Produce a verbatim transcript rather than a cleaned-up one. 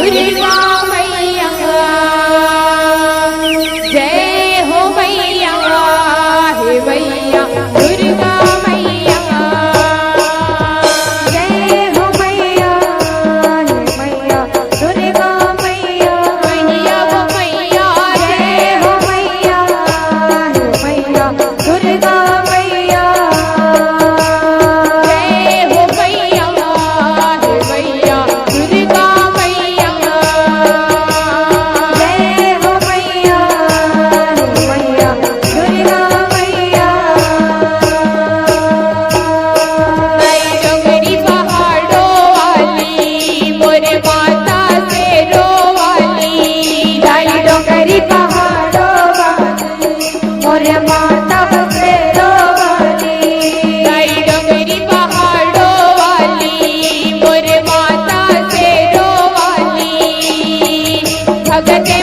दुर्गा मैया, जय हो मैया, हे मैया दुर्गा मैया। जय हो मैया, हे मैया दुर्गा मैया। मैया हो मैया, जय हो मैया, हे मैया दुर्गा मैया। जय हो मैया, हे मैया दुर्गा मैया। जय हो मैया, हे मैया दुर्गा मैया। दाई डोंगरी पहाड़ों वाली, मोरे माता शेरों वाली। दाई डोंगरी पहाड़ों वाली, मोरे माता शेरों वाली। दाई डोंगरी पहाड़ों वाली, मोरे माता शेरों वाली। भगते